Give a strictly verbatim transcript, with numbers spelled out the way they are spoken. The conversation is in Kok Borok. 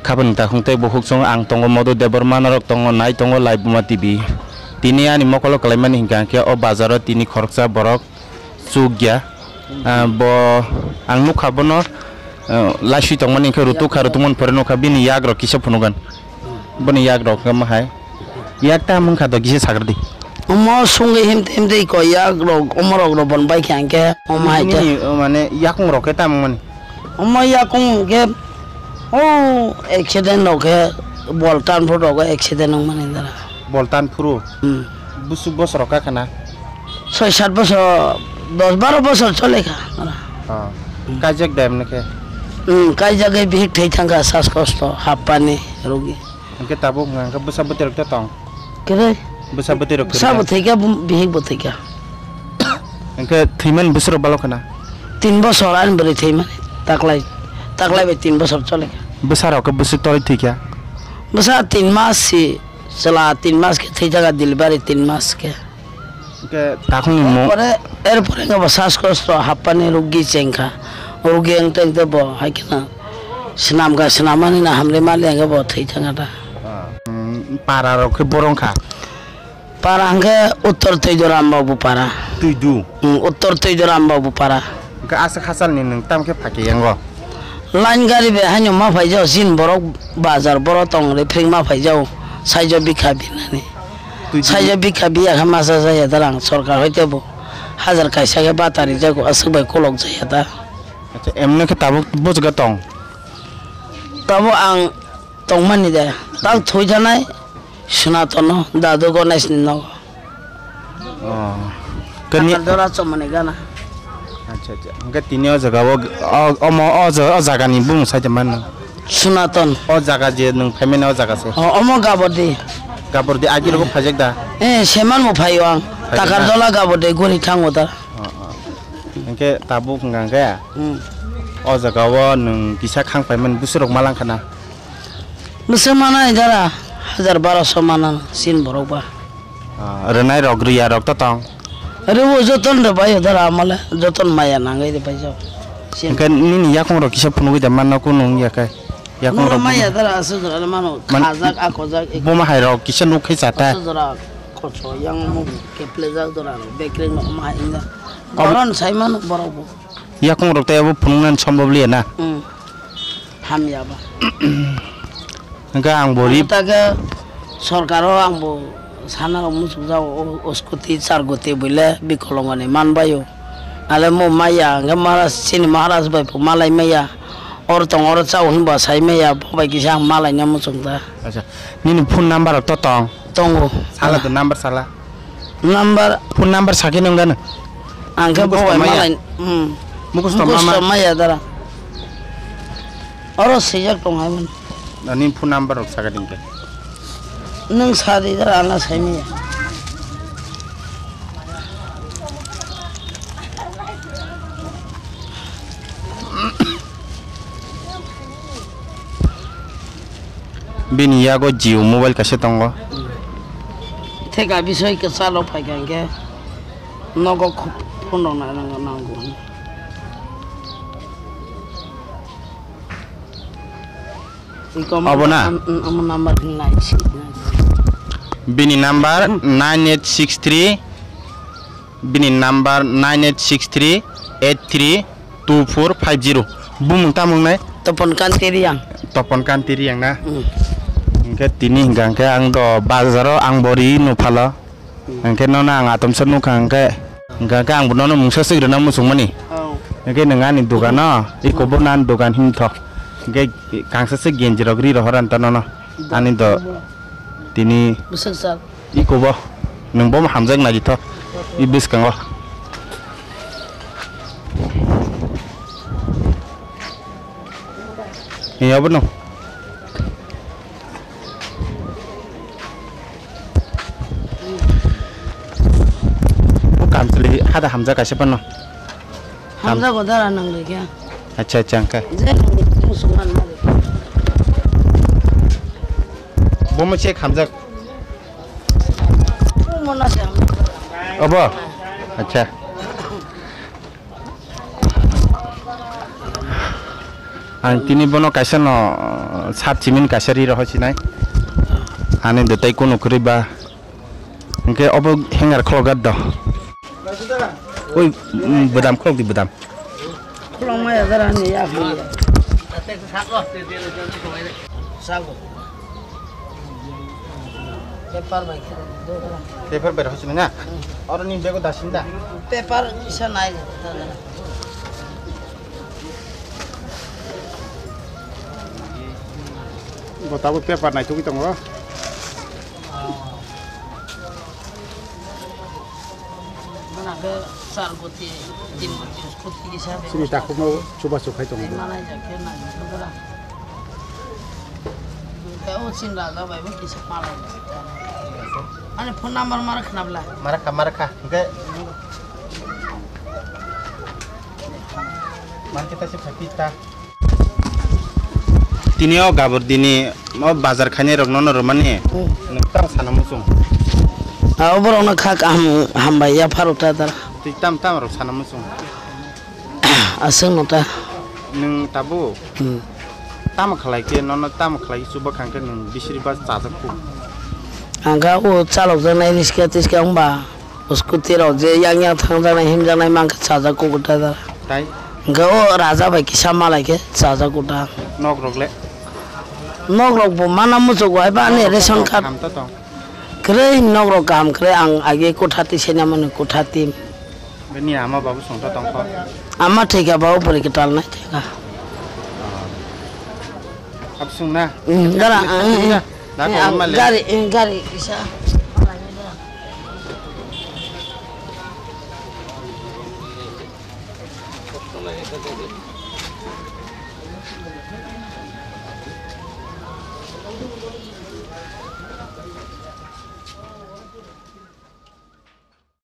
Khabani takhung tei bukhuk chwng ang tongo, Modu Debbarma norok tongo, nai tongo Laibuma T V. Tini ani mokolo kwlaimani hinkha khe o bazaro tini khoroksa borok chukya. Ah, bo ang nukha bono, ah, laiswi tongmani hinkhe rutukha, rutukmani pore nukha bini yagrok kisa phunugan. Boni yagrok wngkha mahai. Yak tam wngkha do kisa sakrwdi. Omo sungwi himte himte ko yagrok omorok rok bon baikha hinkhe omo hai khe. Nini, o, mane yakungrok khe tam wngmani? Omo yakung khe o accident rok khe bol tan phuru rok accident wngmani dara. Bol tan phuru? Hmm. Busuk bosor rok kakhana? Soi sat bosor, dos baro bosor chole kha. Ah. Hmm. Kaijak da emne khe? Hmm, kaijak e bihik thwi thangkha, sas kosto, happani rogi. Hwnkhe tabuk hwnkha hwnkhe bwsa bwtwi rok to tong? Kwrwi. Bwsa bwtwi rok kwrwi. Bwsa bo thwikha, bihik bo thwikha. Hwnkhe thwimani bwswk rok balo khna? Tin bosor ani bwrwi thwimani. Taklai, taklai bai tin bosor chole kha. Bwsa rok khe bwswk torwi thwikha? Bwsa tin mas si, chwla tin mas khe thwi thangkha, delivery tin mas khe. Hwnkhe takhungni mo- Erpore, erpore wngkha bo sas kosto happani rugwi chengkha. Rugwi wngtwi wngtwi bo hai kheno swnamkha, swnamani no hamrwi mali hwnkhe bo thwi thangkha da. Ah, mm, para rok khe boro wngkha? Para hwnkhe Uttor Twidu Rambau bo para. Twidu? Mm, Uttor Twidu Rambau bo para. Hwnkhe aswk hachalni nwng tamo khe phaikhe yango? Line gari bai haino ma phaijao, chini borok bazar boro tong rephring ma phaijao, saijo bikha binani. Twidu. Saijo bikha biya khe masa jaya da rang, sorkar hoite bo hajar kaisa khe bata rijago, aswk bai kolok jaya da. Acha, emne khe tabuk bujga tong? Tabuk ang tongmani de, tak thwi thanai Sunatono, dadu Ganesh ni nogo. Oh. Kani- Takar dora chomani gana. Acha, acha. Hwnkhe tini o jaga o, o, omo o ja-, o jaga ni bumung sai tongmani. Sunaton. O jaga je nwng phaimani o jaga se. O, omo Gabordi. Gabordi agirok phaijak da? Eh, seman bo phaio ang. Phaijak da? Takar dola Gabordi guri thango da. Oh, oh. Hwnkhe tabuk hwnkha khe? Hmm. O jaga o nwng kisa khang paimani bwswk rok ma lang khana? Bwswk manai dara, hajar baroso manang sin borok ba. Ah, rwnai rok, rwya rok to tong? Rwo joton rwbaio dara amale, joton maya nangwi rwbaijak. Sin. Hwnkhe nini yakung rok kisa phunugwi da manna kunu wngya khe? Yakung rok maya dara aswk jora mano, man-, khajak, akojak, ek- Boma hai rok kisa nuk khe chata. Aswk jora kocho yang mung keplejak jora rok, bekreng no ma inga. Abo- Boron sai mano borok bo. Yakung rok tei abo phunuknani sombab liya na? Hmm. Hamya ba. Hwnkhe ang bo ri- Abo ta khe sorkaro ang bo sana rok muchukjago, o, o scooty char goti buile bikolongoni manbaio. Ale mo maya hwnkhe Maharaj, chini Maharaj bai bo malai maya. Oro tong, oro chao hinba sai maya, bo bai kisa ang malaina muchung da. Acha, nini phone number rok to tong? Tongo. Sala do number sala. Number. Phone number sakhe nung gana. Ang khe mukhus bo bai tongmaya. Malai, hmm. Mukhus tongma ma. Mukhus tongmaya dara. Oro swijak tong hai mani. Ani phone number rok sakha ding khe. Nung sa di dara, ana sai maya. Bini yago Jio mobile kaisa tongo. Theka bisoi kwchalo phaikha hwnkhe nogo phone rok nango, nango. Iko obo na? Am-, am-, omo number nai si. Bini number nine eight six three. Bini number nine eight six three eight three two four five zero. Bumung tamo wngnai? Topon Kanti Riyang. Topon Kanti Riyang na? Hmm. Hwnkhe tini hwnkha hwnkhe ang do bazaro ang bo ri no phalo. Hmm. Hwnkhe nono ang atomsa nukha hwnkhe, hwnkha hwnkhe ang bo nono mungsa swk rwna muchungmani. Oh. Hwnkhe nwng ani dogano, iko bo nani dogan himtho. Hwnkhe kangsa se genji rok ri rohor ani to nono. Ani do tini. Bwswk sal. Iko bo, nwng bo hamjak nai di tho. I bwskango. Ni abo no. O kamchwlwi hada hamjak kaisa phano. Hamjak bo dara nang le kya? Acha, acha, angkhe. Je nang ni musuk man mali. Bomo che hamjak. Mo na se hamjak. Obo? Acha. Ang tini bono kaisa no, uh, sat chimin kaisa ri rohor sinai. Ani de tai kono kwrwi ba. Hingke obo hanger khulok gat do. Oi, mm, bodam khulok di bodam. Khulok maya dara ni ya. Sago. Paper bai khe do. Paper bai hochini na? Oro ni bego dasin da? Paper isa nai. Bo tabuk paper nai tugui tongo. Mana khe char goti, tin goti, scooty kisa be. Sini takhukno chubachu khai tongo. Manai jak khe nai, bwdra. Khe o chin raja bai bo kisa malai. Ani phone number mara khna bla. Mara kha, mara kha. Hingke market ta se phaki ta. Tini o gabur dini o bazar khainai rok nono rwmani. Hmm. Nwng tamo sana muchung. A, o borok no kha kaham hambai ya pharo ta dara. Twi tam tam rok sana muchung. Aswk no ta. Nwng tabuk. Hmm. Tamo khlai khe nono tamo khlai chuba khang khe nwng bisiri ba chajak kho. Ang kha o chalok jaknai riska tiska wng ba. Scooty rok je yang yang thang jaknai him jaknai mang khe chajak kukuta da. Tai? Hingke o raja bai kisa malai khe chajak kuta. Nok rok le? Nok rok bo mana muchuk bai ba ani ration card. Kaham ta tong. Kwrwi nok rok kaham kwrwi ang age kotha ti sena mani kotha ti. Bini ama babu song ta tong kho. Ama thika babu pori kwtal nai thika. Absung na? Hmm, gara, eh, eh. Na ko eh, ma le? Gari, eh, gari kisa.